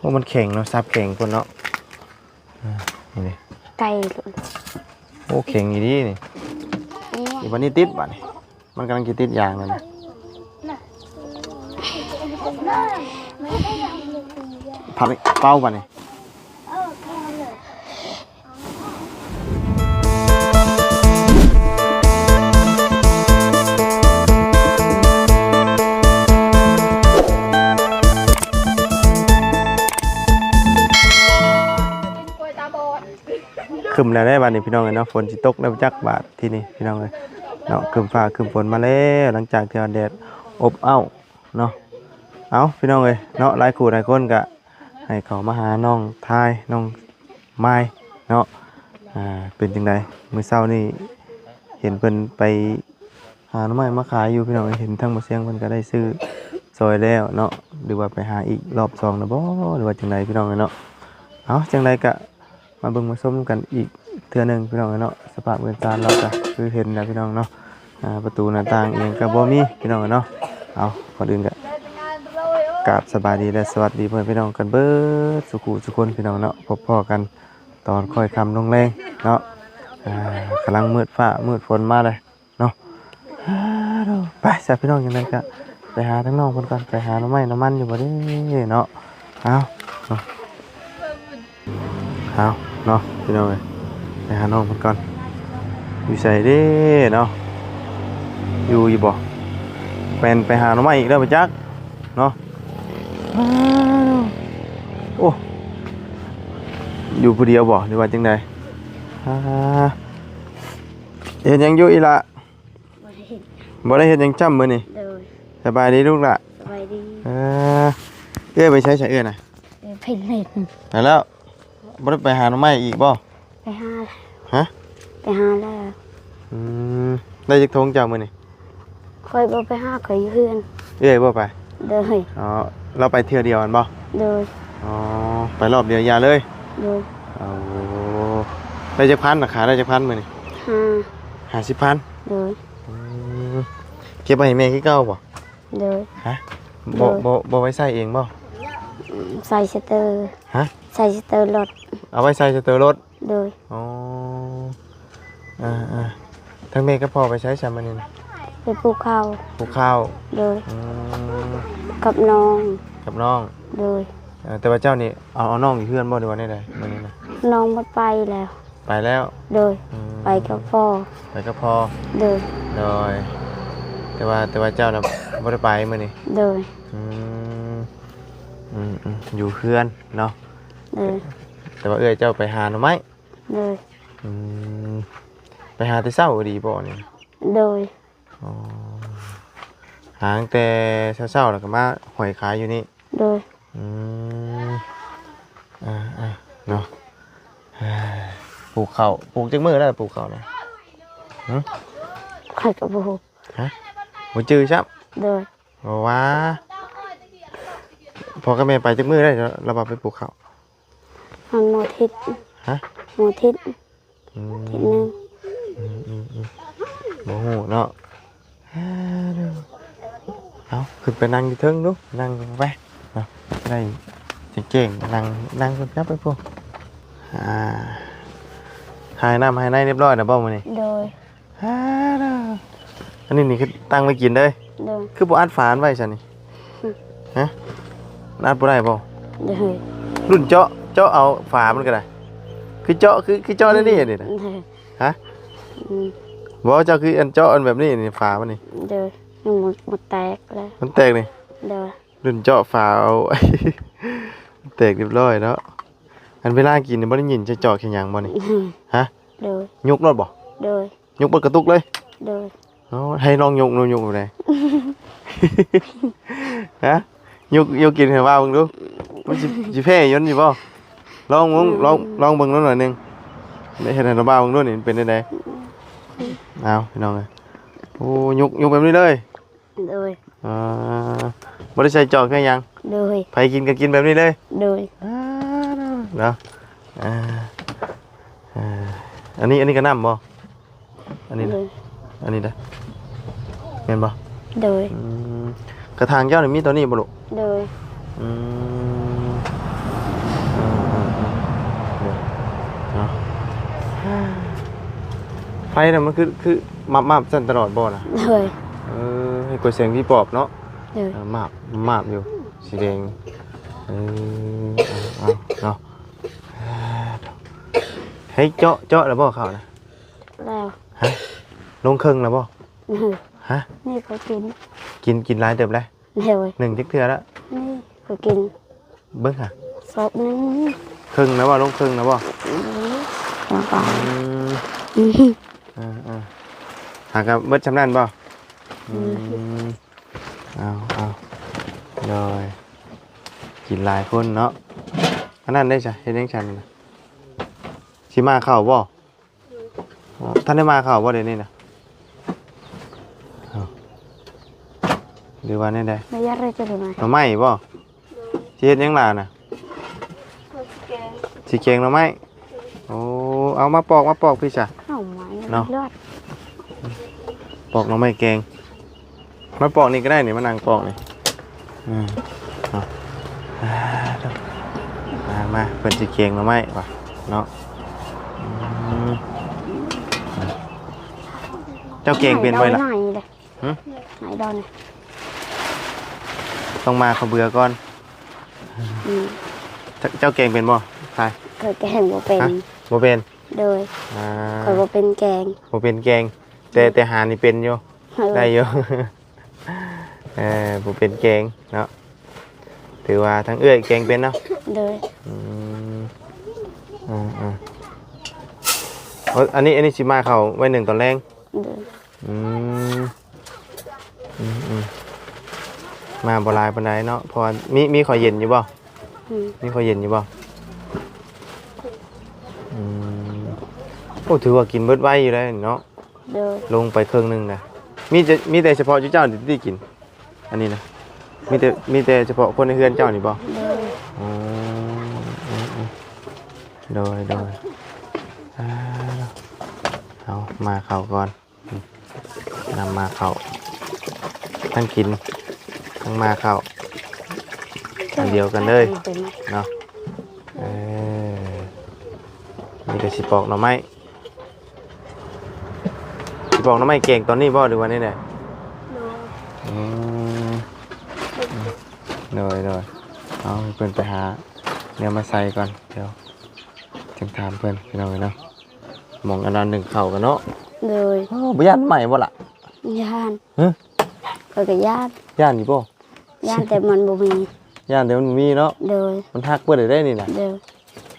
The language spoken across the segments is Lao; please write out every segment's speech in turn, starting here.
ໂອ້ ມັນແຂງເນາະ ສັບແຂງພຸ້ນເນາະ. ອ່າ ນີ້ ໄກ່ ໂອ້ ແຂງອີ່ຫຼີນີ້. ນີ້ບັດນີ້ຕິດ ບັດນີ້ ມັນກຳລັງຊິຕິດຢາງແລ້ວນະ. ພັດເປົ່າບັດນີ້. ຄຶ້ມແລ້ວເດ້ບາດນີ້ພີ່ນ້ອງເອີຍເນາະ, ຝົນຊິຕົກແລ້ວຈັກບາດທີນີ້ພີ່ນ້ອງເອີຍເນາະ. ຄຶ້ມຟ້າຄຶ້ມຝົນມາແລ້ວ ຫຼັງຈາກທີ່ວ່າແດດອົບອ້າວເນາະ. ເອົ້າ ພີ່ນ້ອງເອີຍເນາະ, ຫຼາຍຄູ່ຫຼາຍຄົນກະໃຫ້ເຂົ້າມາຫານ້ອງທາຍ ນ້ອງມາຍເນາະ. ອ່າ ເປັນຈັ່ງໃດ ມື້ເຊົ້ານີ້ເຫັນເພິ່ນໄປ ຫາໜໍ່ໄມ້ມາຂາຍຢູ່ພີ່ນ້ອງເອີຍ. ເຫັນທາງບໍ່ສຽງເພິ່ນກໍໄດ້ຊື້ຊ່ອຍແລ້ວເນາະ, ຫຼືວ່າໄປຫາອີກລອບສອງນະບໍ ຫຼືວ່າຈັ່ງໃດພີ່ນ້ອງເອີຍເນາະ. ເອົາ ຈັ່ງໃດກໍມາເບິ່ງມາຊົມກັນອີກເທື່ອໜຶ່ງພີ່ນ້ອງເອີຍເນາະ. ສະພາບເຮືອນຊານລາວກໍຄືເຫັນແລ້ວພີ່ນ້ອງເນາະ, ອ່າ ປະຕູໜ້າຕ່າງອີ່ຫຍັງກໍບໍ່ມີພີ່ນ້ອງເອີຍເນາະ. ເອົາ ກ່ອນອື່ນກໍກາບສະບາຍດີ ແລະ ສະຫວັດດີພໍ່ແມ່ພີ່ນ້ອງກັນເບິດສູ່ຄູ່ສູ່ຄົນພີ່ນ້ອງເນາະ. ພົບພໍ້ກັນຕອນຄ່ອຍຄ່ຳລົງແລງເນາະ. ອ່າ ກຳລັງມືດຟ້າມືດຝົນມາເລີຍ ເນາະ. ໄປຊະພີ່ນ້ອງ, ຈັ່ງໃດກໍໄປຫາທາງນ້ອງເພິ່ນກ່ອນ, ໄປຫາໜໍ່ໄມ້ໜໍ່ມັນຢູ່ບໍ່ເດ້ເນາະ. ເອົາເນາະ ເອົາເນາະ ພີ່ນ້ອງເອີຍ, ໄປຫານ້ອງເພິ່ນກ່ອນ. ຢູ່ໃສເດ້ເນາະ, ຢູ່ຢູ່ບໍ່? ແມ່ນໄປຫາໜໍ່ໄມ້ອີກແລ້ວບໍ່ຈັກເນາະ. ໂອ້ ຢູ່ຜູ້ດຽວບໍ່ ຫຼືວ່າຈັ່ງໃດ? ອ່າ ເຮັດຫຍັງຢູ່ອີ່ຫຼ້າ? ບໍ່ໄດ້ເຮັດ ບໍ່ໄດ້ເຮັດຫຍັງຈ້ຳມື້ນີ້. ໂດຍ. ສະບາຍດີລູກຫຼ້າ. ສະບາຍດີ. ເອີ ເອື້ອຍໄປໃສຊະເອື້ອຍນະ? ເອີ ໄປຫຼິ້ນ. ໄປແລ້ວ. ບໍ່ໄດ້ໄປຫາໜໍ່ໄມ້ອີກບໍ່? ໄປຫາ. ຮະ? ໄປຫາແລ້ວ. ອືມ ໄດ້ຈັກຖົງເຈົ້າມື້ນີ້? ຂ້ອຍບໍ່ໄປຫາ, ຂ້ອຍຢູ່ເຮືອນ. ເອື້ອຍບໍ່ໄປ? ໂດຍ. ອໍ ລາວໄປເທື່ອດຽວຫັ້ນບໍ່? ໂດຍ. ອໍ ໄປລອບດຽວຢ່າເລີຍ. ໂດຍ. ໂອ້ ໄດ້ຈັກພັນນະ? ຂາຍໄດ້ຈັກພັນມື້ນີ້? ຫ້າ ຫ້າສິບພັນ. ໂດຍ. ອືມ ເກັບໄວ້ໃຫ້ແມ່ຄືເກົ່າບໍ່? ໂດຍ. ຮະ? ບໍ່ ໂດຍ. ບໍ່ ບໍ່ໄວ້ໃຊ້ເອງບໍ່? ອືມ ໃສ່ສະເຕີ. ຮະ? ໃສ່ສະເຕີລົດ. ເອົາໄວ້ໃສ່ສະເຕີລົດ. ໂດຍ. ອໍ ອ່າໆ ທັງແມ່ກັບພໍ່ໄປໃສຊະມື້ນີ້ນະ? ໄປປູກເຂົ້າ. ປູກເຂົ້າ. ໂດຍ. ອືມ ກັບນ້ອງ. ກັບນ້ອງ. ໂດຍ. ເອີ ແຕ່ວ່າເຈົ້ານີ້ເອົາ ເອົານ້ອງຢູ່ເຮືອນບໍ່ ຫຼືວ່າແນວໃດມື້ນີ້ນະ? ນ້ອງໝົດໄປແລ້ວ. ໄປແລ້ວ. ໂດຍ. ອືມ ໄປກັບພໍ່. ໄປກັບພໍ່. ໂດຍ. ໂດຍ. ແຕ່ວ່າ ແຕ່ວ່າເຈົ້ານະບໍ່ໄດ້ໄປມື້ນີ້? ໂດຍ. ອືມ ອືມໆ ຢູ່ເຮືອນເນາະ. ໂດຍ. ແຕ່ວ່າເອື້ອຍເຈົ້າໄປຫາໜໍ່ໄມ້. ໂດຍ. ອືມ ໄປຫາແຕ່ເຊົ້າອີ່ຫຼີບໍ່ນີ້? ໂດຍ. ອໍ ຫາຕັ້ງແຕ່ເຊົ້າໆ ແລ້ວກໍມາຫ້ອຍຂາຍຢູ່ນີ້. ໂດຍ. ອືມ ອ່າໆ ເນາະ. ປູກເຂົ້າ ປູກຈັກມື້ແລ້ວ ປູກເຂົ້ານະ? ຫຶ? ຂ້ອຍກໍບໍ່ຮູ້. ຮະ? ບໍ່ຈື່ຊ້ຳ? ໂດຍ. ບໍ່ວ່າ ພໍ່ກັບແມ່ໄປຈັກມື້ແລ້ວ ລາວວ່າໄປປູກເຂົ້າ? ຮອດມື້ອາທິດ. ຮະ? ມື້ອາທິດ. ອືມ ອາທິດໜຶ່ງ. ອືມໆໆ ບໍ່ຮູ້ເນາະ. ເອົາ ຂຶ້ນໄປນັ່ງຢູ່ເທິງດູ ນັ່ງໄປເນາະ ໄດ້ແຈ້ງໆ ນັ່ງ ນັ່ງກັນກັບໄປພຸ້ນ. ອ່າ ຖ່າຍນ້ຳໃຫ້ໃນຮຽບຮ້ອຍແລ້ວບໍ່ມື້ນີ້? ໂດຍ. ອ່າ ອັນນີ້ນີ້ຄືຕັ້ງໄວ້ກິນເດີ້. ໂດຍ. ຄືບໍ່ອັດຝາໄວ້ຊັ້ນນີ້? ຫຶ ຮະ? ອັດບໍ່ໄດ້ບໍ່? ໂດຍ. ລຸ້ນເຈາະ ເຈາະເອົາຝາມັນກໍໄດ້. ຄືເຈາະ ຄື ຄືເຈາະແນວນີ້ນີ້ນະ? ໂດຍ. ຮະ? ອືມ. ບໍ່ ເຈົ້າຄືອັນເຈາະອັນແບບນີ້ນີ້ ຝາມັນນີ້. ໂດຍ. ຍັງບໍ່ ບໍ່ແຕກເລີຍ. ມັນແຕກນີ້? ໂດຍ. ລຸ້ນເຈາະຝາເອົາ ແຕກຮຽບຮ້ອຍເນາະ. ອັນເວລາກິນນີ້ບໍ່ໄດ້ຍິນຈະເຈາະແຄ່ຫຍັງບໍ່ນີ້? ອືມ. ຮະ? ໂດຍ. ຍົກໂລດບໍ່? ໂດຍ. ຍົກເບິດກະຕຸກເລີຍ? ໂດຍ. ໂອ້ ໃຫ້ລອງຍົກດູ ຍົກແບບໃດ? ຮະ? ຍົກ ຍົກກິນໃຫ້ວ່າເບິ່ງດູ ມັນຊິ ຊິແພ້ຍົນຢູ່ບໍ່? ລອງເບິ່ງ ອືມ ລອງ ລອງເບິ່ງດູໜ້ອຍໜຶ່ງ ເຮັດໃຫ້ລະບ່າວເບິ່ງດູນີ້ ມັນເປັນຈັ່ງໃດ? ອືມ. ເອົາ ພີ່ນ້ອງເອີຍ ໂອ້ ຍົກ ຍົກແບບນີ້ເລີຍ? ໂດຍ. ອ່າ ບໍ່ໄດ້ໃສ່ຈອກໃສ່ຫຍັງ? ໂດຍ. ໃຜກິນກໍກິນແບບນີ້ເລີຍ? ໂດຍ. ອ່າ ເນາະ ອ່າ ອ່າ ອັນນີ້ ອັນນີ້ກໍນ້ຳບໍ່? ອັນນີ້ນະ? ໂດຍ. ອັນນີ້ນະ ແມ່ນບໍ່? ໂດຍ. ອືມ ກະຖາງເຈົ້ານີ້ມີຕົວນີ້ບໍ່ລູກ? ໂດຍ. ອືມ ໄປນະ ມັນຄື ຄືໝາບໆຊັ້ນຕະຫຼອດບໍ່ນະ? ໂດຍ ເອີ ໃຫ້ກວດສຽງຜີປອບເນາະ. ໂດຍ ເອີ ໝາບ ໝາບຢູ່ ສີແດງ. ເອີ ເອົາ ເອົາເນາະ. ໃຫ້ເຈາະ ເຈາະແລ້ວບໍ່ເຂົ້ານະ? ແລ້ວ. ຮະ ລົງເຄິ່ງແລ້ວບໍ່? ເອີ ຮະ ນີ້ຂ້ອຍກິນ ກິນ ກິນຫຼາຍເຕີບແລ້ວ. ໂດຍ ໜຶ່ງຈັກເທື່ອລະ? ນີ້ຂ້ອຍກິນ ເບິ່ງຫາ ສອບໜຶ່ງ ເຄິ່ງແລ້ວບໍ່? ລົງເຄິ່ງແລ້ວບໍ່? ອື ອື ເອີໆ ຫາກະເບິດຊ່ຳນັ້ນບໍ່? ອື ອື ເອົາ ເອົາ ໂດຍ ກິນຫຼາຍຄົນເນາະ. ອັນນັ້ນໄດ້ຊະ ເຮັດຫຍັງຊັ້ນນະ? ຊິມາເຂົ້າບໍ່? ອໍ ທ່ານໄດ້ມາເຂົ້າບໍ່ດຽວນີ້ນະ? ເອົ້າ ຫຼືວ່າແນວໃດ? ໄດ້ຢາກໄດ້ຈັກໜໍ່ໄມ້ ໜໍ່ໄມ້ບໍ່? ໂດຍ ຊິເຮັດຫຍັງຫຼ້ານະ? ເພິ່ນຊິແກງ ຊິແກງໜໍ່ໄມ້. ໂອ້ ເອົາມາປອກ ມາປອກພີ້ຊະ ເອົາໄມ້ເນາະ ເລີດ ປອກໜໍ່ໄມ້ແກງ. ມາປອກນີ້ກໍໄດ້ນີ້ ມານັ່ງປອກນີ້. ອືມ ເອົາ ມາ ມາ ເພິ່ນຊິແກງໜໍ່ໄມ້ວ່າເນາະ. ອືມ ເຈົ້າແກງເປັນບໍ່ລະ? ຫືມ ໄໝດອນ ຕ້ອງມາເຂົ້າເບືອກ່ອນ. ອືມ ເຈົ້າ ເຈົ້າແກງເປັນບໍ່? ຂ້ອຍ ຂ້ອຍແກງບໍ່ເປັນ. ຮະ ບໍ່ເປັນ? ໂດຍ ອ່າ ຂ້ອຍບໍ່ເປັນແກງ ບໍ່ເປັນແກງ ແຕ່ ແຕ່ຫານີ້ເປັນຢູ່ ເອີ ໄດ້ຢູ່. ເອີ ບໍ່ເປັນແກງເນາະ ຖືວ່າທາງເອື້ອຍແກງເປັນເນາະ. ໂດຍ ອືມ ເອີໆ ເອີ ອັນນີ້ ອັນນີ້ຊິມາເຂົ້າໄວ້ໜຶ້ງຕອນແລງ. ໂດຍ ອືມ ອືມໆ ມາບໍ່ຫຼາຍປານໃດເນາະ ເພາະວ່າມີ ມີເຂົ້າເຢັນຢູ່ບໍ່? ອືມ ມີເຂົ້າເຢັນຢູ່ບໍ່? ອືມ ໂອ້ ຖືວ່າກິນເບິດໄວຢູ່ເດ້ເນາະ. ໂດຍ ລົງໄປເຄິ່ງໜຶ່ງນະ ມີແຕ່ ມີແຕ່ສະເພາະເຈົ້ານີ້ທີ່ກິນ ອັນນີ້ນະ ມີແຕ່ ມີແຕ່ສະເພາະຄົນໃນເຮືອນເຈົ້ານີ້ບໍ່? ໂດຍ ອໍ ໂດຍໆ ໂດຍ ອ່າ ເອົາມາເຂົ້າກ່ອນ ນຳມາເຂົ້າ ທັງກິນທັງມາເຂົ້າ ອັນດຽວກັນເລີຍເນາະ. ເອີ ນີ້ກໍຊິປອກໜໍ່ໄມ້ ຊິປອກໜໍ່ໄມ້ແກງຕອນນີ້ບໍ່ ຫຼືວ່າແນວໃດ? ໂດຍ ອືມ ໂດຍໆ ເອົາໃຫ້ເພິ່ນໄປຫາແນວມາໃສ່ກ່ອນ ດຽວຈຶ່ງຖາມເພິ່ນ ພີ່ນ້ອງເອີຍເນາະ. ໝ່ອງອັນນັ້ນໜຶ້ງເຂົ້າກັນເນາະ. ໂດຍ ໂອ້ ບໍ່ຢ້ານໄໝ້ບໍ່ລະ? ຢ້ານ. ຮະ ຂ້ອຍກໍຢ້ານ. ຢ້ານຢູ່ບໍ່? ຢ້ານແຕ່ມັນບໍ່ມີ. ຢ້ານແຕ່ມັນບໍ່ມີເນາະ. ໂດຍ ມັນຫັກເບິດເລີຍເດ້ນີ້ນະ. ໂດຍ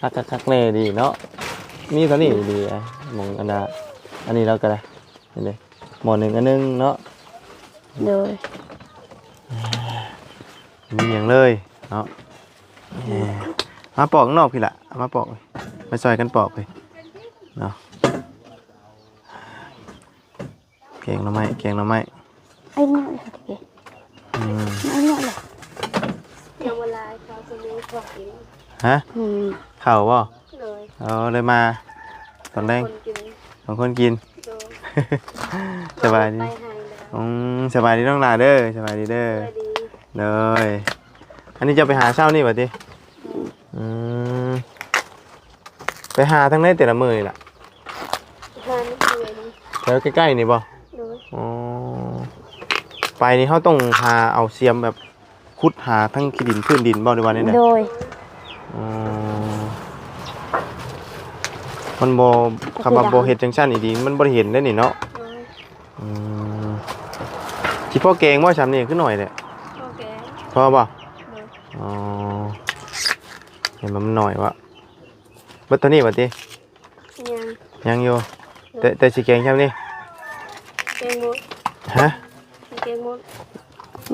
ຫັກຄັກໆແນ່ດີເນາະ. ມີເທົ່ານີ້ດີ ອືມ ໝ່ອງອັນນ່າ ອັນນີ້ລາວກໍໄດ້ ນີ້ເດ້ ໝໍ້ໜຶ້ງອັນໜຶ່ງເນາະ. ໂດຍ ມີຫຍັງເລີຍເນາະ. ເອີ ມາປອກຂ້າງນອກພີ້ລະ ມາປອກ ມາຊ່ອຍກັນປອກພີ້ເນາະ. ແກງໜໍ່ໄມ້ ແກງໜໍ່ໄມ້ ໄອ້ເນາະ. ອືມ ໄອ້ເນາະເລີຍ ຍັງບໍ່ຫຼາຍ ເຂົາຊິມີພວກກິນ. ຮະ ອືມ ເຂົ້າບໍ່? ໂດຍ ເອີ ໄດ້ມາຕອນແລງ ສອງຄົນກິນ ສອງຄົນກິນ. ໂດຍ ສະບາຍດີ ໄປໃຫ້ແລ້ວ. ອືມ ສະບາຍດີນ້ອງຫຼ້າເດີ ສະບາຍດີເດີ. ສະບາຍດີ ໂດຍ. ອັນນີ້ເຈົ້າໄປຫາເຊົ້ານີ້ຫວາຕິ? ອືມ ອືມ ໄປຫາທາງໃດແຕ່ລະມື້ນີ້ລະ? ຫາໃນເຂດນີ້ ແຖວໃກ້ໆນີ້ບໍ່? ໂດຍ ອໍ ໄປນີ້ເຮົາຕ້ອງຫາເອົາສຽມແບບ ຂຸດຫາທັງຂີ້ດິນພື້ນດິນບໍ່ ຫຼືວ່າແນວໃດ? ໂດຍ ອໍ ມັນບໍ່ ຄັນວ່າບໍ່ເຮັດຈັ່ງຊັ້ນອີ່ຫຼີ ມັນບໍ່ໄດ້ເຫັນເດ້ນີ້ເນາະ. ໂດຍ ອືມ ຊິພໍແກງບໍ່ຊ່ຳນີ້ ຄືໜ້ອຍແທ້? ພໍແກງ ພໍບໍ່? ໂດຍ ອໍ ເຫັນວ່າມັນໜ້ອຍວະ ເບິດເທົ່ານີ້ຫວາຕິ? ຍັງ ຍັງຢູ່ ແຕ່ ແຕ່ຊິແກງຊ່ຳນີ້ ແກງໝົດ. ຮະ ຊິແກງໝົດ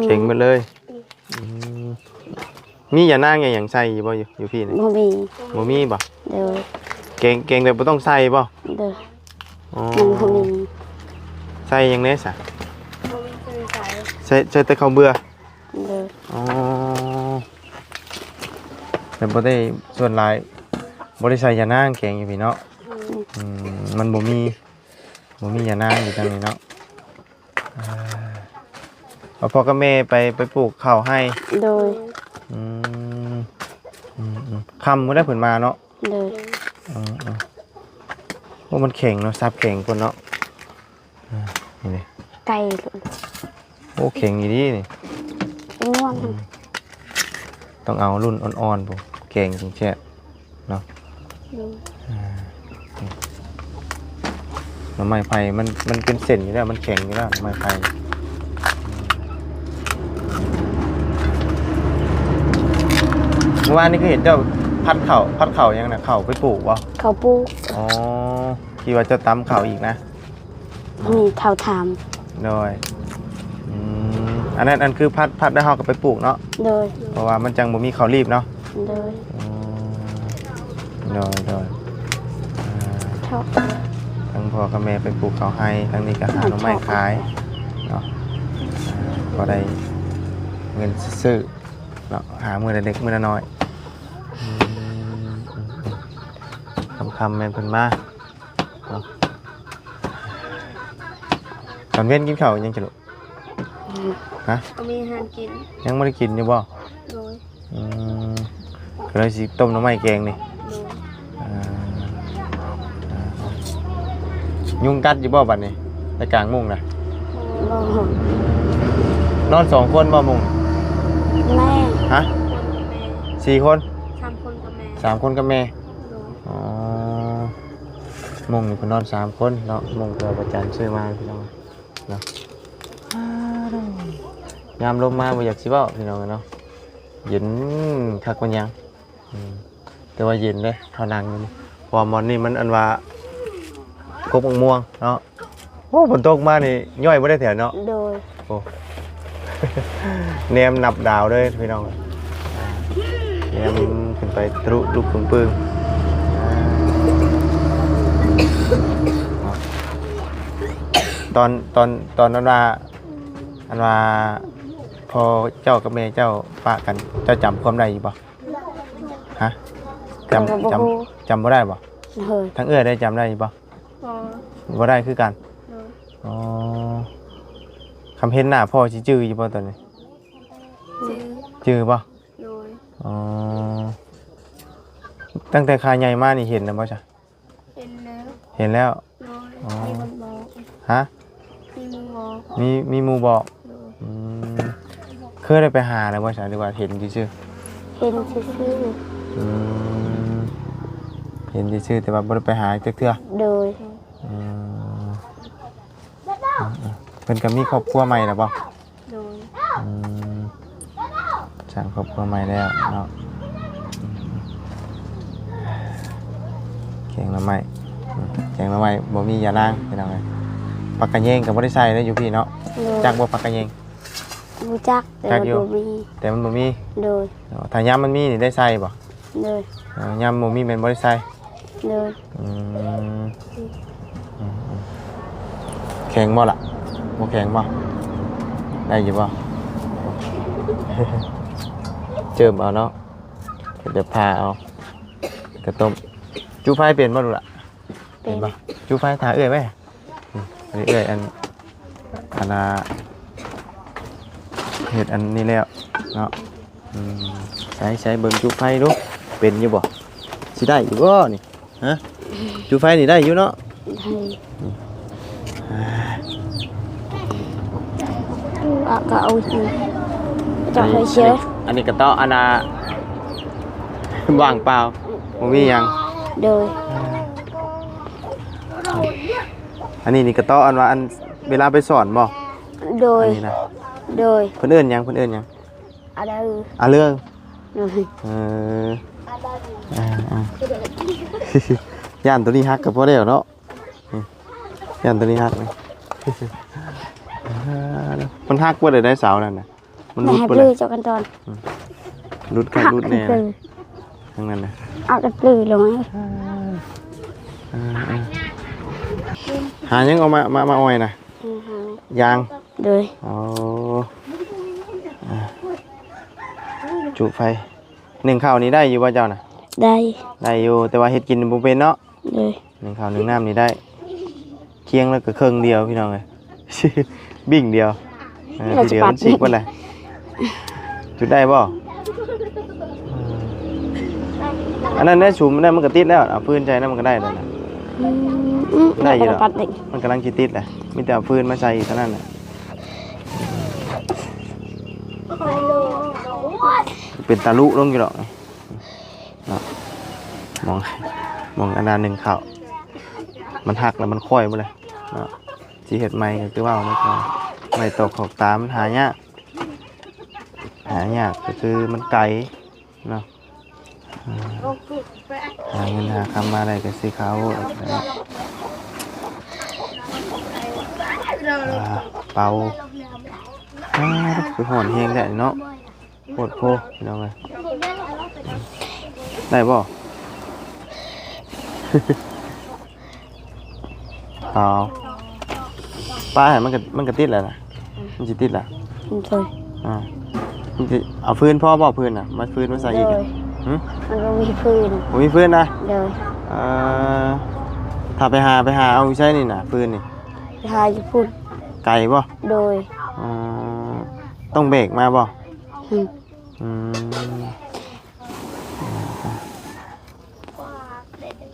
ແກງໝົດເລີຍ. ອືມ ອືມ ມີຢານາງຢາຫຍັງໃສ່ຢູ່ບໍ່ ຢູ່ ຢູ່ພີ້ນີ້? ບໍ່ມີ ບໍ່ມີບໍ່? ໂດຍ ແກງ ແກງແບບບໍ່ຕ້ອງໃສ່ບໍ່? ໂດຍ ອໍ ຍັງບໍ່ມີ. ໃສ່ຫຍັງແດ່ຊະ? ບໍ່ມີ ໃສ່ ໃສ່ແຕ່ເຂົ້າເບືອ. ໂດຍ ອໍ ແຕ່ບໍ່ໄດ້ ສ່ວນຫຼາຍບໍ່ໄດ້ໃສ່ຢານາງແກງຢູ່ພີ້ເນາະ. ອືມ ອືມ ມັນບໍ່ມີ ບໍ່ມີຢານາງຢູ່ທາງນີ້ເນາະ. ເອີ ເອົາພໍ່ກັບແມ່ໄປ ໄປປູກເຂົ້າໄຮ່. ໂດຍ ອືມ ອືມໆ ຄ່ຳມື້ໃດເພິ່ນມາເນາະ. ໂດຍ ເອີໆ ໂອ້ ມັນແຂງເນາະ ສັບແຂງພຸ້ນເນາະ. ໄກ່ໂລດ. ໂອ້ ແຂງອີ່ຫຼີນີ້. ເປັນງວງ. ອືມ ຕ້ອງເອົາລຸ້ນອ່ອນໆ ພຸ້ນ ແກງຈຶ່ງແຊບເນາະ. ໂດຍ. ອ່າ ໜໍ່ໄມ້ໄຜ່ມັນ ມັນເປັນເສັ້ນຢູ່ແລ້ວ ມັນແຂງຢູ່ແລ້ວ ໜໍ່ໄມ້ໄຜ່. ເມື່ອວານນີ້ຄືເຫັນເຈົ້າຜັດເຂົ້າ ຜັດເຂົ້າຫຍັງນະ? ເຂົ້າໄປປູກບໍ່? ເຂົ້າປູກ. ອໍ ທີ່ວ່າເຈົ້າຕຳເຂົ້າອີກນະ? ອັນນີ້ເຂົ້າຖາມ. ໂດຍ. ອືມ ອັນນັ້ນ ອັນຄືພັດ ພັດແລ້ວເຮົາກໍໄປປູກເນາະ. ໂດຍ. ເພາະວ່າມັນຈັ່ງບໍ່ມີເຂົ້າລີບເນາະ. ໂດຍ. ອືມ ໂດຍ ໂດຍ. ອ່າ ທາງພໍ່ກັບແມ່ໄປປູກເຂົ້າໄຮ່ ທາງນີ້ກໍຫາໜໍ່ໄມ້ຂາຍເນາະ. ອ່າ ພໍໄດ້ເງິນຊື້ເນາະ ຫາມື້ລະເລັກມື້ລະນ້ອຍ. ອືມ ຄ່ຳໆ ແມ່ນເພິ່ນມາ ເນາະ. ຕອນເວັນກິນເຂົ້າຫຍັງຈະລູກ? ອືມ ຮະ? ກໍມີອາຫານກິນ. ຍັງບໍ່ໄດ້ກິນຢູ່ບໍ່? ໂດຍ. ອືມ ກໍເລີຍຊິຕົ້ມໜໍ່ໄມ້ແກງນີ້. ໂດຍ. ອ່າ ຍຸງກັດຢູ່ບໍ່ບັດນີ້ ໃນກາງມຸ້ງນະ? ບໍ່. ນອນສອງຄົນບໍ່ມຸ້ງ? ແມ່. ຮະ? ສີ່ຄົນ? ສາມຄົນກັບແມ່. ສາມຄົນກັບແມ່. ໂດຍ. ອໍ ມຸ້ງນີ້ເພິ່ນນອນສາມຄົນເນາະ ມຸ້ງເພິ່ນວ່າປະຈັນຊື້ມາພີ່ນ້ອງເນາະ. ຍາມລົມມາບໍ່ຢາກຊິເວົ້າພີ່ນ້ອງເອີຍເນາະ ເຢັນຄັກປານຫຍັງ. ອືມ ແຕ່ວ່າເຢັນເດ້ ເຮົານັ່ງຢູ່ນີ້ ເພາະວ່າບ່ອນນີ້ມັນອັນວ່າກົກໝາກມ່ວງເນາະ. ໂອ້ ຝົນຕົກມານີ້ຍ້ອຍບໍ່ໄດ້ແຖວເນາະ. ໂດຍ. ໂອ້ ແນມນັບດາວເດີພີ່ນ້ອງ ແນມຂຶ້ນໄປທະລຸລຸກປຶ້ງໆ. ຕອນ ຕອນ ຕອນນັ້ນວ່າ ອັນວ່າພໍ່ເຈົ້າກັບແມ່ເຈົ້າປະກັນ ເຈົ້າຈຳຄວາມໄດ້ຢູ່ບໍ່? ຮະ? ຈຳ ກໍບໍ່ ຈຳ ຮູ້ ຈຳບໍ່ໄດ້ບໍ່? ໂດຍ. ທາງເອື້ອຍໄດ້ຈຳໄດ້ຢູ່ບໍ່? ບໍ່ ບໍ່ໄດ້ຄືກັນ. ໂດຍ. ອໍ ຄຳເຫັນໜ້າພໍ່ຊິຈື່ຢູ່ບໍ່ຕອນນີ້? ຈື່. ຈື່ບໍ່? ໂດຍ. ອໍ ຕັ້ງແຕ່ຂ້າໃຫຍ່ມານີ້ເຫັນແລ້ວບໍ່ຊະ? ເຫັນແລ້ວ. ເຫັນແລ້ວ. ໂດຍ. ອໍ ມີຄົນບອກ. ຮະ? ມີໝູ່ບອກ. ມີ ມີໝູ່ບອກ. ໂດຍ. ອືມ ເຄີຍໄດ້ໄປຫາແລ້ວບໍ່ຊະ ຫຼືວ່າເຫັນຊື່ໆ? ເຫັນຊື່ໆ. ອືມ ເຫັນຊື່ໆ ແຕ່ວ່າບໍ່ໄດ້ໄປຫາຈັກເທື່ອ. ໂດຍ. ອືມ ເພິ່ນກໍມີຄອບຄົວໃໝ່ແລ້ວບໍ່? ໂດຍ. ອືມ ສ້າງຄອບຄົວໃໝ່ແລ້ວເນາະ. ແກງໜໍ່ໄມ້ ອືມ ແກງໜໍ່ໄມ້ບໍ່ມີຢານາງພີ່ນ້ອງເອີຍ. ຜັກກະແຍງກໍບໍ່ໄດ້ໃສ່ເດ້ຢູ່ພີ້ເນາະ. ໂດຍ. ຈັກບໍ່ຜັກກະແຍງ? ຮູ້ຈັກ ແຕ່ ຈັກຢູ່ ມັນບໍ່ມີ. ແຕ່ມັນບໍ່ມີ. ໂດຍ. ອໍ ຖ້າຍາມມັນມີນີ້ໄດ້ໃສ່ບໍ່? ໂດຍ. ອໍ ຍາມບໍ່ມີແມ່ນບໍ່ໄດ້ໃສ່. ໂດຍ. ອືມ ອືມໆ ແຂງບໍ່ລະ? ບໍ່ແຂງບໍ່? ໄດ້ຢູ່ບໍ່? ເຈີມເອົາເນາະ ແບບຜ່າເອົາ ກະຕົ້ມ. ຈູໄຟເປັນບໍ່ລູກລະ? ເປັນ. ເປັນບໍ່? ຈູໄຟຖ້າເອື້ອຍໄວ້. ອືມ ອັນນີ້ເອື້ອຍ ອັນ ອັນນ່າ ເຮັດອັນນີ້ແລ້ວເນາະ. ອືມ ໃຊ້ ໃຊ້ເບິ່ງຈຸໄຟດູ ເປັນຢູ່ບໍ່? ຊິໄດ້ຢູ່ບໍ່ນີ້? ຮະ? ຈຸໄຟນີ້ໄດ້ຢູ່ເນາະ? ໄດ້. ອືມ ອ່າ ກໍເອົາ ເຈາະໃຫ້ເຊື່ອ. ອັນນີ້ ອັນນີ້ກະເຕາະ ອັນນ່າ ວ່າງເປົ່າ ບໍ່ມີຫຍັງ. ໂດຍ. ອັນນີ້ນີ້ກະເຕາະ ອັນວ່າ ອັນເວລາໄປສອນບໍ່? ໂດຍ. ອັນນີ້ນະ. ໂດຍ. ເພິ່ນເອີ້ນຫຍັງ? ເພິ່ນເອີ້ນຫຍັງ? ອາເລີ. ອາເລີ. ໂດຍ. ເອີ ອ່າ ອ່າ ຢ້ານໂຕນີ້ຫັກກໍພໍແລ້ວເນາະ. ອືມ ຢ້ານໂຕນີ້ຫັກນີ້. ມັນຫັກບໍ່ໄດ້ ໄດເສົານັ້ນນະ ມັນຫຼຸດບໍ່ໄດ້. ເຈົ້າຂັ້ນຕອນ ອືມ ຫຼຸດຄັກຫຼຸດແນ່ ທາງນັ້ນນະ ເອົາກະປືລົງ. ອ່າ ອ່າ ຫາຫຍັງເອົາມາ ມາ ມາອ້ອຍນະ? ອືມ ຫາຢາງ. ໂດຍ. ອໍ ອ່າ ຈຸໄຟ. ໜຶ້ງເຂົ້ານີ້ໄດ້ຢູ່ບໍ່ເຈົ້ານະ? ໄດ້. ໄດ້ຢູ່ ແຕ່ວ່າເຮັດກິນບໍ່ເປັນເນາະ? ໂດຍ. ໜຶ້ງເຂົ້າໜຶ້ງນ້ຳນີ້ໄດ້ ຄຽງແລ້ວກໍເຄິ່ງດຽວພີ່ນ້ອງເອີຍ ບິ້ງດຽວ. ເອີ ທີດຽວມັນຊິກເບິດແຫຼະ. ຈຸດໄດ້ບໍ່? ອັນນັ້ນໄດ້ສຸມ ອັນນັ້ນມັນກໍຕິດແລ້ວ ເອົາຟືນໃສ່ນັ້ນມັນກໍໄດ້ແລ້ວນະ. ອືມ ໄດ້ຢູ່ດອກ ມັນກຳລັງຊິຕິດແຫຼະ ມີແຕ່ເອົາຟືນມາໃສ່ເທົ່ານັ້ນແຫຼະ. ເປັນຕາລຸລົງຢູ່ດອກນີ້ເນາະ. ໝ່ອງ ໝ່ອງອັນນັ້ນໜຶ່ງເຂົ້າ ມັນຫັກແລ້ວມັນຄ້ອຍໝົດເລີຍເນາະ. ຊິເຮັດໃໝ່ກໍຄືເວົ້າ ໄມ້ຕອກຂອບຕາມັນຫາຍາກ ຫາຍາກກໍຄືມັນໄກເນາະ. ອ່າ ຫາເງິນຫາຄຳມາໄດ້ກໍຊິເຂົ້າ ອ່າ ເປົ່າ ອ່າ ຄືຮ້ອນແຮງແທ້ເນາະ. ໂພດໂພ ພີ່ນ້ອງເອີຍ ໄດ້ບໍ່? ເອົາ ປ້າໃຫ້ມັນກໍ ມັນກໍຕິດແລ້ວນະ ມັນຊິຕິດລະ. ໂດຍ ອ່າ ມັນຊິເອົາຟືນພໍບໍ່? ຟືນນະ ມາຟືນມາໃສ່ອີກ. ໂດຍ ຫຶ? ມັນບໍ່ມີຟືນ ບໍ່ມີຟືນນະ. ໂດຍ ເອີ ຖ້າໄປຫາ ໄປຫາເອົາຢູ່ໃສນີ້ນະ ຟືນນີ້? ໄປຫາຢູ່ພຸ້ນ. ໄກບໍ່? ໂດຍ ອໍ ຕ້ອງແບກມາບໍ່? ຫຶ? ອືມ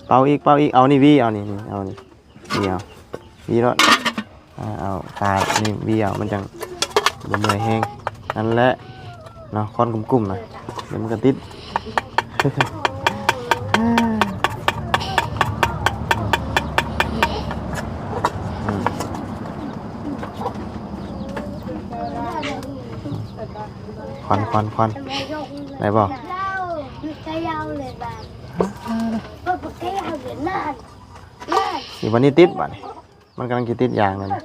ເປົ່າອີກ ເປົ່າອີກ ເອົານີ້ ຫວີເອົານີ້ ເອົານີ້ ຫວີເອົາ ຫວີໂລດ. ອ່າ ເອົາຂານີ້ ຫວີເອົາ ມັນຈັ່ງບໍ່ເມື່ອຍແຮງ. ນັ້ນແຫຼະເນາະ ຄ້ອນກຸ້ມໆນະ ດຽວມັນກໍຕິດ. ອືມ ຄວັນ ຄວັນ ຄວັນ ໄດ້ບໍ່? ນີ້ ບັດນີ້ຕິດ ບັດນີ້ ມັນກຳລັງຊິຕິດຢາງແລ້ວນະ.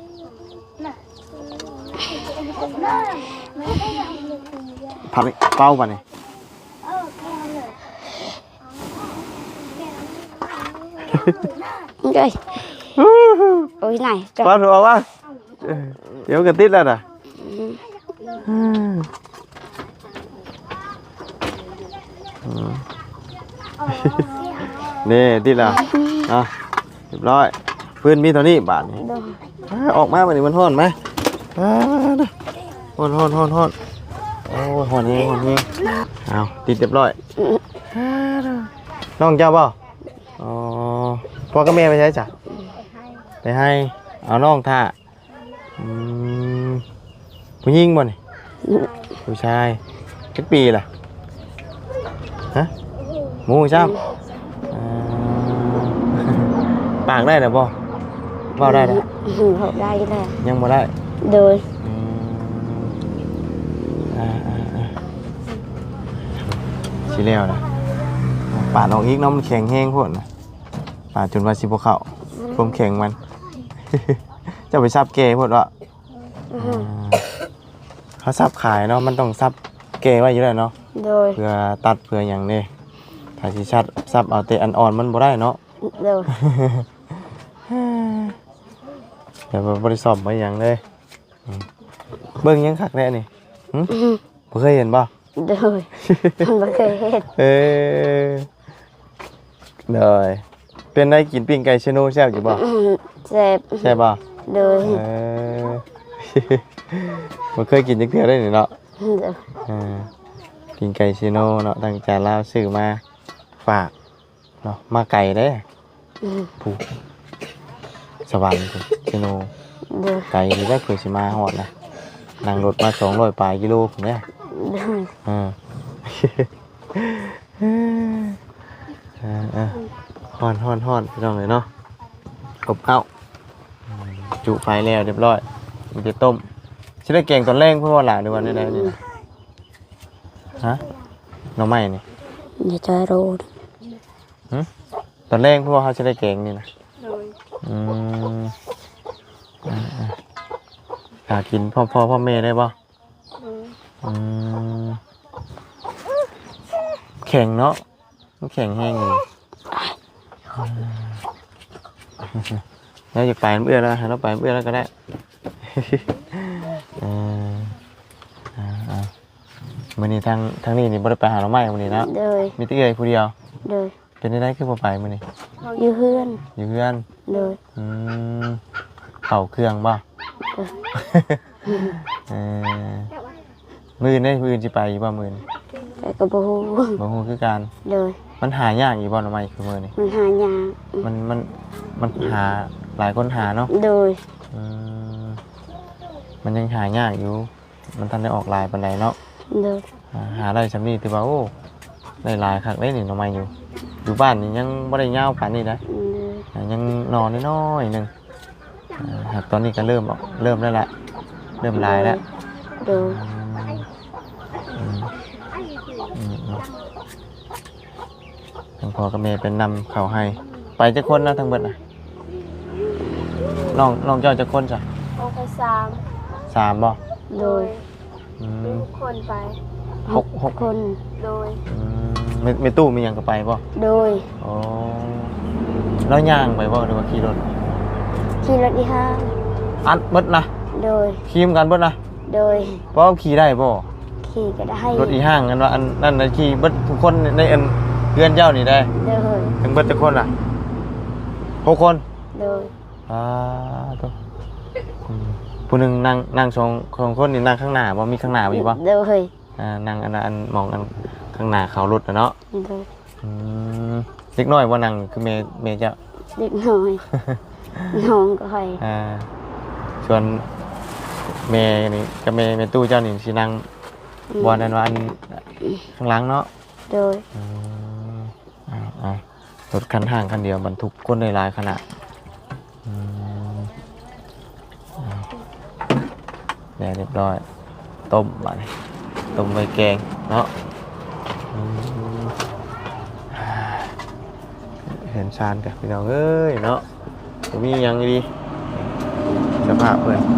ພັດ ເປົ່າ ບັດນີ້. ໂອ້ຍ ໂອ້ຍ ນາຍ ຄວັນອອກມາ. ເອີ ດຽວມັນກໍຕິດແລ້ວນະ. ອືມ ອືມ ນີ້ຕິດແລ້ວ. ອ່ະ ຮຽບຮ້ອຍ ຟືນມີເທົ່ານີ້ບາດນີ້. ໂດຍ ອ່າ ອອກມາບັດນີ້ມັນຮ້ອນມາ. ອ່າ ຮ້ອນ ຮ້ອນ ຮ້ອນ ຮ້ອນ. ໂອ້ຍ ຮ້ອນແຮງ ຮ້ອນແຮງ. ເອົາ ຕິດຮຽບຮ້ອຍ. ນ້ອງເຈົ້າບໍ່? ອໍ ພໍ່ກັບແມ່ໄປໃສຈະ? ໄປໄຮ່ ເອົານ້ອງຖ້າ. ອືມ ຜູ້ຍິງບໍ່ນີ້? ອືມ ຜູ້ຊາຍ. ຈັກປີລະ? ຮະ? ບໍ່ຮູ້ຊ້ຳ. ເອີ ປາກໄດ້ແລ້ວບໍ່? ເວົ້າໄດ້ແລ້ວ? ອືມ ເວົ້າໄດ້ແລ້ວ. ຍັງບໍ່ໄດ້? ໂດຍ. ອືມ ອ່າໆໆ ຊິແລ້ວລະ. ປາດອອກອີກເນາະ ມັນແຂງແຮງໂພດນະ. ປາດຈົນວ່າຊິບໍ່ເຂົ້າ ອືມ ຄວາມແຂງມັນ. ເຈົ້າໄປສັບແກ່ໂພດເນາະ. ອືມ ອ່າ ເຮົາສັບຂາຍເນາະ ມັນຕ້ອງສັບແກ່ໄວ້ຢູ່ແລ້ວເນາະ. ໂດຍ ເພື່ອຕັດເພື່ອຫຍັງເດ້. ຖ້າຊິສັບ ສັບເອົາແຕ່ອັນອ່ອນມັນບໍ່ໄດ້ເນາະ. ໂດຍ ແຕ່ວ່າບໍ່ໄດ້ສ້ອມບໍ່ຫຍັງເລີຍ. ອືມ ເບິ່ງຫຍັງຄັກແທ້ນີ້? ຫຶ? ອືມ ບໍ່ເຄີຍເຫັນບໍ່? ໂດຍ ບໍ່ເຄີຍເຫັນ. ເອີ ໂດຍ ເປັນໄດ ກິນປີ້ງໄກ່ເຊໂນແຊບຢູ່ບໍ່? ອືມ ແຊບ. ແຊບບໍ່? ໂດຍ ເອີ ບໍ່ເຄີຍກິນຈັກເທື່ອເດ້ນີ້ເນາະ. ໂດຍ ເອີ ປີ້ງໄກ່ເຊໂນເນາະ ທາງຈານລາວຊື້ມາຝາກເນາະ ມາໄກເດ້. ອືມ ຜູ້ ສະຫວັນຜູ້ ເຊໂນ. ໂດຍ ໄກຢູ່ເດ້ ເພື່ອຊິມາຮອດນະ ນັ່ງລົດມາສອງຮ້ອຍປາຍກິໂລພຸ້ນເດ້. ໂດຍ ເອີ ເອີ ເອີ ຮ້ອນ ຮ້ອນ ຮ້ອນ ພີ່ນ້ອງເອີຍເນາະ. ອົບເຂົ້າ ອືມ ຈຸໄຟແລ້ວຮຽບຮ້ອຍ ມີແຕ່ຕົ້ມ. ຊິໄດ້ແກງຕອນແລງພຸ້ນບໍ່ຫຼາ ຫຼືວ່າແນວໃດນີ້ນະ? ຮະ? ໜໍ່ໄມ້ນີ້ ຢ່າຈາໂຣດ. ຫຶ? ຕອນແລງພຸ້ນບໍ່ ເຮົາຊິໄດ້ແກງນີ້ນະ? ໂດຍ ອືມ ຫາກິນພ້ອມພໍ່ພ້ອມແມ່ໄດ້ບໍ່? ໂດຍ ອືມ ແຂງເນາະ ມັນແຂງແຮງຢູ່. ອືມ ແລ້ວຢາກໄປນຳເອື້ອຍລະ ໃຫ້ລາວໄປນຳເອື້ອຍລະກໍໄດ້. ເອີ ອ່າໆ ມື້ນີ້ທາງ ທາງນີ້ນີ້ບໍ່ໄດ້ໄປຫາໜໍ່ໄມ້ມື້ນີ້ເນາະ? ໂດຍ ມີແຕ່ເອື້ອຍຜູ້ດຽວ. ໂດຍ ເປັນຈັ່ງໃດຄືບໍ່ໄປມື້ນີ້? ຢູ່ເຮືອນ ຢູ່ເຮືອນ. ໂດຍ ອືມ ເຂົ້າເຄື່ອງບໍ່? ໂດຍ ເອີ ມື້ອື່ນເດ້ ມື້ອື່ນຊິໄປຢູ່ບໍ່ມື້ອື່ນ? ແຕ່ກໍບໍ່ຮູ້ ບໍ່ຮູ້ຄືກັນ. ໂດຍ ມັນຫາຍາກຢູ່ບໍ່ໜໍ່ໄມ້ຄືມື້ນີ້? ມັນຫາຍາກ ມັນ ມັນ ມັນຫາ ຫຼາຍຄົນຫາເນາະ? ໂດຍ ອືມ ມັນຍັງຫາຍາກຢູ່ ມັນທັນໄດ້ອອກຫຼາຍປານໃດເນາະ? ໂດຍ ອ່າ ຫາໄດ້ຊ່ຳນີ້ຖືວ່າ ໂອ້ ໄດ້ຫຼາຍຄັກເດ້ນີ້ ໜໍ່ໄມ້ຢູ່ ຢູ່ບ້ານນີ້ຍັງບໍ່ໄດ້ຍາວປານນີ້ນະ ອືມ ອ່າ ຍັງໜໍ່ນ້ອຍໆໜຶ່ງ ອ່າ ຫາກຕອນນີ້ກໍເລີ່ມອອກ ເລີ່ມແລ້ວລະ ເລີ່ມຫຼາຍແລ້ວ ໂດຍ ອືມ ອືມ ອືມ ອືມ ທັງພໍ່ກັບແມ່ໄປນຳເຂົ້າໃຫ້ ໄປຈັກຄົນນະທັງເບິດນະ? ນ້ອງ ນ້ອງເຈົ້າຈັກຄົນຊະ? ອອກໄປສາມ ສາມບໍ່? ໂດຍ ອືມ ທຸກຄົນໄປ ຫົກ ຫົກຄົນ ໂດຍ ອືມ ແມ່ ແມ່ຕູ້ມີຫຍັງກໍໄປບໍ່? ໂດຍ ອໍ ແລ້ວຍ່າງໄປບໍ່ ຫຼືວ່າຂີ່ລົດ? ຂີ່ລົດອີ່ຫ້າງ ອັດເບິດນະ? ໂດຍ ຂີ່ນຳກັນເບິດນະ? ໂດຍ ປ້າວ ຂີ່ໄດ້ບໍ່? ຂີ່ກໍໄດ້ ລົດອີ່ຫ້າງ ອັນວ່າອັນນັ້ນນະ ຂີ່ເບິດທຸກຄົນໃນອັນເຮືອນເຈົ້ານີ້ໄດ໋? ໂດຍ ທັງເບິດຈັກຄົນລະ? ຫົກຄົນ ໂດຍ ອ່າ ໂຕ ອືມ ຜູ້ໜຶ່ງນັ່ງ ນັ່ງສອງ ສອງຄົນນີ້ນັ່ງຂ້າງໜ້າບໍ່? ມີຂ້າງໜ້າຢູ່ບໍ່? ໂດຍ ອ່າ ນັ່ງອັນ ອັນໝ່ອງອັນຂ້າງໜ້າເຂົ້າລົດນະເນາະ ໂດຍ ອືມ ເດັກນ້ອຍບໍ່ນັ່ງ ຄືແມ່ ແມ່ເຈົ້າ? ເດັກນ້ອຍ ນ້ອງຂ້ອຍ ອ່າ ສ່ວນແມ່ນີ້ກັບແມ່ ແມ່ຕູ້ເຈົ້ານີ້ຊິນັ່ງ ອືມ ບ່ອນນັ້ນວ່າອັນ ອືມ ຂ້າງຫຼັງເນາະ ໂດຍ ອືມ ອ່າ ອ່າ ລົດຄັນຫ້າງຄັນດຽວບັນທຸກຄົນໄດ້ຫຼາຍຂະໜາດ ອືມ ແລ້ວຮຽບຮ້ອຍ ຕົ້ມບາດນີ້ ຕົ້ມໄວ້ແກງເນາະ ອືມ ເຮືອນຊານກະພີ່ນ້ອງເອີຍເນາະ ບໍ່ມີຫຍັງອີ່ຫຼີ ສະພາບເພິ່ນ ອື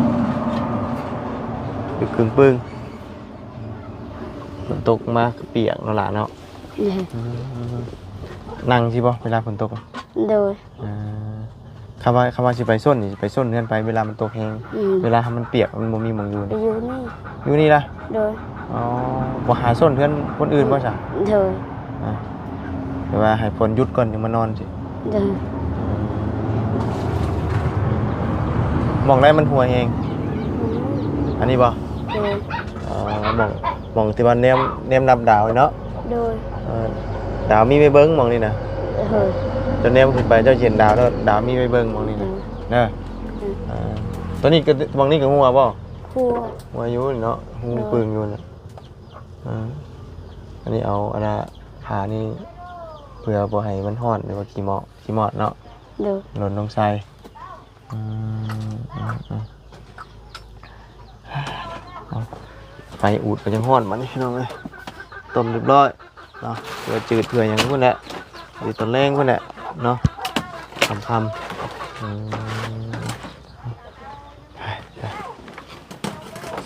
ມ ຢູ່ກຶ່ງປຶ້ງ ຝົນຕົກມາກໍປຽກເນາະຫຼາເນາະ ອືມ ອືມ ນັ່ງຊິບໍ່ເວລາຝົນຕົກ? ໂດຍ ອ່າ ຄຳວ່າ ຄຳວ່າຊິໄປຊົນນີ້ ຊິໄປຊົນເຮືອນໃຜ ເວລາມັນຕົກແຮງ? ອືມ ເວລາມັນປຽກ ມັນບໍ່ມີໝ່ອງຢູ່ ໄປຢູ່ນີ້ ຢູ່ນີ້ລະ? ໂດຍ ອໍ ບໍ່ຫາຊົນເຮືອນຄົນອື່ນບໍ່ຊະ? ໂດຍ ອ່າ ແຕ່ວ່າໃຫ້ຝົນຢຸດກ່ອນຈຶ່ງມານອນຊິ? ໂດຍ ໝ່ອງໃດມັນຮົ່ວແຮງ? ອືມ ອັນນີ້ບໍ່? ໂດຍ ອໍ ໝ່ອງ ໝ່ອງທີ່ວ່າແນມ ແນມນັບດາວເນາະ? ໂດຍ ເອີ ດາວມີໃບເບິ່ງໝ່ອງນີ້ນະ? ໂດຍ ເຈົ້າແນມຂຶ້ນໄປເຈົ້າຊິເຫັນດາວເນາະ ດາວມີໃບເບິ່ງໝ່ອງນີ້ນະ ໂດຍ ເດີ ໂດຍ ເອີ ຕົວນີ້ກໍ ໝ່ອງນີ້ກໍຮົ່ວບໍ່? ຮົ່ວ ຮົ່ວຢູ່ເນາະ ຮູ ໂດຍ ປືງຢູ່ນະ ເອີ ອັນນີ້ເອົາອັນນ່າຜ້ານີ້ເພື່ອບໍ່ໃຫ້ມັນຮ້ອນ ຫຼືວ່າຂີ້ເໝາະ ຂີ້ໝອດເນາະ ໂດຍ ຫຼົ່ນລົງໃສ່ ອືມ ອືມ ອືມ ເອົາ ໄຟອູດກໍຍັງຮ້ອນບາດນີ້ພີ່ນ້ອງເອີຍ ຕົ້ມຮຽບຮ້ອຍເນາະ ເພື່ອຈືດເພື່ອຫຍັງພຸ້ນແຫຼະ ຢູ່ຕອນແລງພຸ້ນແຫຼະເນາະ ຄ່ຳໆ ອືມ ໄປ ໄປ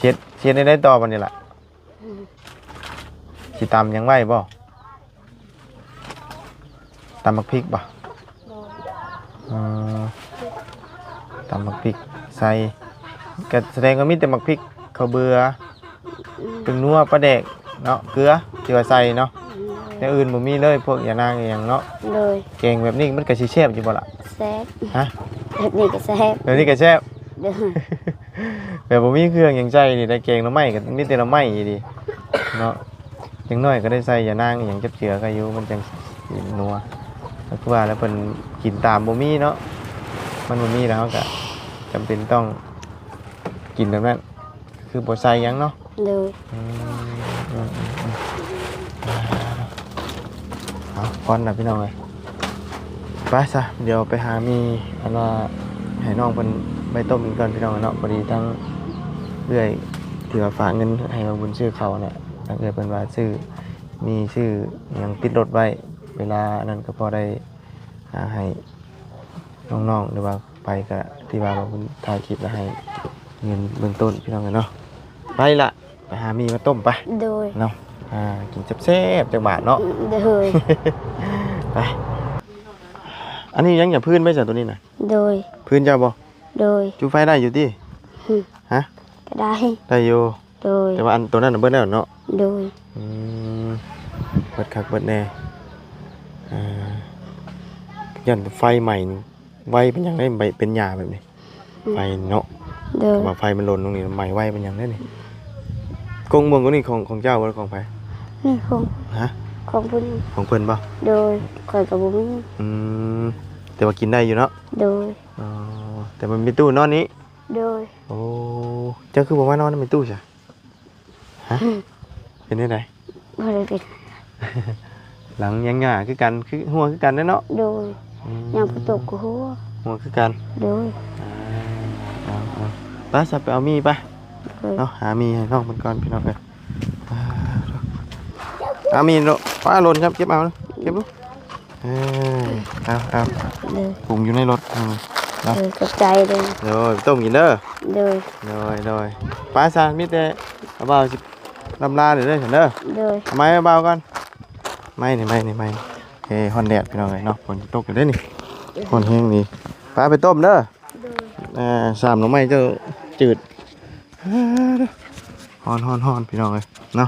ເຮັດ ເຮັດແນວໃດຕໍ່ບາດນີ້ລະ? ອືມ ຊິຕຳຫຍັງໄວ້ບໍ່? ຕຳໝາກພິກບໍ່? ບໍ່ ເອີ ຕຳໝາກພິກໃສ່ ກໍສະແດງວ່າມີແຕ່ໝາກພິກ ເຂົ້າເບືອ ອືມ ເປັງນົວ ປາແດກເນາະ ເກືອ ທີ່ວ່າໃສ່ເນາະ ອືມ ແນວອື່ນບໍ່ມີເລີຍ ພວກຢານາງອີ່ຫຍັງເນາະ ໂດຍ ແກງແບບນີ້ມັນກໍຊິແຊບຢູ່ບໍ່ລະ? ແຊບ ຮະ? ແບບນີ້ກໍແຊບ ແບບນີ້ກໍແຊບ ໂດຍ ແບບບໍ່ມີເຄື່ອງຫຍັງໃສ່ນີ້ ໄດ້ແກງໜໍ່ໄມ້ກໍມີແຕ່ໜໍ່ໄມ້ອີ່ຫຼີເນາະ ຢ່າງໜ້ອຍກໍໄດ້ໃສ່ຢານາງອີ່ຫຍັງຈັບເຈືອໄຄຢູ່ ມັນຈັ່ງຊິນົວ ກໍຄືວ່າແລ້ວ ເພິ່ນກິນຕາມບໍ່ມີເນາະ ມັນບໍ່ມີແລ້ວ ເຮົາກໍຈຳເປັນຕ້ອງກິນແບບນັ້ນ ຄືບໍ່ໃສ່ຫຍັງເນາະ ໂດຍ ອືມ ເອົາກ່ອນນະພີ່ນ້ອງເອີຍ ໄປຊະ ດຽວໄປຫາໝີ່ ອັນວ່າໃຫ້ນ້ອງເພິ່ນໄປຕົ້ມອີກກ່ອນພີ່ນ້ອງເນາະ ພໍດີທາງເອື້ອຍທີ່ວ່າຝາກເງິນໃຫ້ວ່າບຸນຊື້ເຂົ້ານະ ທາງເອື້ອຍເພິ່ນວ່າຊື້ໝີ່ ຊື້ຫຍັງຕິດລົດໄວ້ ເວລາອັນນັ້ນກໍພໍໄດ້ຫາໃຫ້ນ້ອງໆ ຫຼືວ່າ ໄປກະທີ່ວ່າເຮົາຖ່າຍຄລິບແລ້ວໃຫ້ເງິນເບື້ອງຕົ້ນພີ່ນ້ອງເອີຍເນາະ ໄປລະ ໄປຫາໝີ່ມາຕົ້ມໄປ ໂດຍ ເນາະ ອ່າ ກິນແຊບໆ ຈັກບາດເນາະ ໂດຍ ໄປ ອັນນີ້ຍັງຈະພື້ນໄປຊະໂຕນີ້ນະ ໂດຍ ພື້ນເຈົ້າບໍ່ ໂດຍ ຈຸໄຟໄດ້ຢູ່ຕິ ຫຶ ຮະ ກໍໄດ້ ໄດ້ຢູ່ ໂດຍ ແຕ່ວ່າອັນໂຕນັ້ນນະເບິດແລ້ວເນາະ ໂດຍ ອືມ ເບິດຄັກເບິດແນ່ ອ່າ ຢ້ານໄຟໄໝ້ນີ້ ໄວປານຫຍັງໄດ໋ ໄປເປັນຫຍ້າແບບນີ້ ອືມ ໄຟເນາະ ໂດຍ ວ່າໄຟມັນລົນຕົງນີ້ ໄໝ້ໄວປານຫຍັງເດ້ນີ້ ກົງເບິ່ງ ກົງນີ້ຂອງ ຂອງເຈົ້າບໍ່ ຂອງໃຜ ນີ້ຂອງ ຮະ ຂອງເພິ່ນ ຂອງເພິ່ນບໍ່ ໂດຍ ຂ້ອຍກໍບໍ່ມີ ອືມ ແຕ່ວ່າກິນໄດ້ຢູ່ເນາະ ໂດຍ ອໍ ແຕ່ວ່າມີຕູ້ນອນນີ້ ໂດຍ ໂອ້ ເຈົ້າຄືບໍ່ມານອນນຳມີຕູ້ຊະ ຮະ ເປັນແນວໃດ ບໍ່ໄດ້ເປັນ. ຫຼັງຫຍ້າງຫຍ້າຄືກັນ ຄືຮົ້ວຄືກັນເດ້ເນາະ. ໂດຍ. ອືມ ຫຍ້າງບໍ່ຕົກກໍຮົ້ວ ຮົ້ວຄືກັນ. ໂດຍ. ອ່າ ເອົາໆ ໄປຊະ ໄປເອົາໝີ່ໄປ. ໂດຍ. ເນາະ ຫາໝີ່ໃຫ້ນ້ອງເພິ່ນກ່ອນ ພີ່ນ້ອງເອີຍ. ອ່າ ເອົາໝີ່ໂລດ ປ້າ ຫຼົ່ນ ຈັບເກັບເອົາ ເກັບດູ. ເອີ ເອົາ ເອົາ ໂດຍ. ປຸງຢູ່ໃນລົດ. ອືມ ເນາະ ເອີ ຂອບໃຈເດີ. ໂດຍ ໄປຕົ້ມກິນເດີ. ໂດຍ ໂດຍ ໂດຍ. ໄປຊະ ມີແຕ່ບ່າວຊິ ລຳລາເດີ ເດີ ເດີ. ໂດຍ. ເອົາໄມ້ໃຫ້ບ່າວກ່ອນ ໄມ້ນີ້ ໄມ້ນີ້ ໄມ້ນີ້. ເອີ ຮ້ອນແດດ ພີ່ນ້ອງເອີຍເນາະ ຝົນຊິຕົກຢູ່ເດ້ນີ້ ຮ້ອນແຮງນີ້. ໄປ ໄປຕົ້ມເດີ. ໂດຍ. ອ່າ ສາມໜໍ່ໄມ້ເຈົ້າຈືດ. ຮ້ອນ ຮ້ອນ ຮ້ອນ ພີ່ນ້ອງເອີຍເນາະ.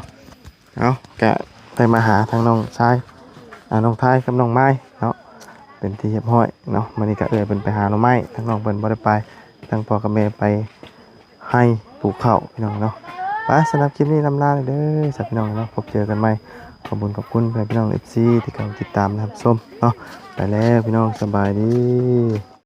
ເອົາ ກະໄດ້ມາຫາທາງນ້ອງຊາຍ ອ່າ ນ້ອງທາຍກັບນ້ອງມາຍເນາະ ເປັນທີ່ຮຽບຮ້ອຍເນາະ. ມື້ນີ້ກະເອື້ອຍເພິ່ນໄປຫາໜໍ່ໄມ້ ທາງນ້ອງເພິ່ນບໍ່ໄດ້ໄປ ທາງພໍ່ກັບແມ່ໄປໄຮ່ປູກເຂົ້າ ພີ່ນ້ອງເນາະ. ໄປ ສຳລັບຄລິບນີ້ລຳລາເດີ ສາ ພີ່ນ້ອງເນາະ. ພົບເຈີກັນໃໝ່. ຂອບບຸນຂອບຄຸນພີ່ນ້ອງ ເອັຟຊີ ທີ່ເຂົ້າມາຕິດຕາມຮັບຊົມເນາະ. ໄປແລ້ວ ພີ່ນ້ອງ ສະບາຍດີ.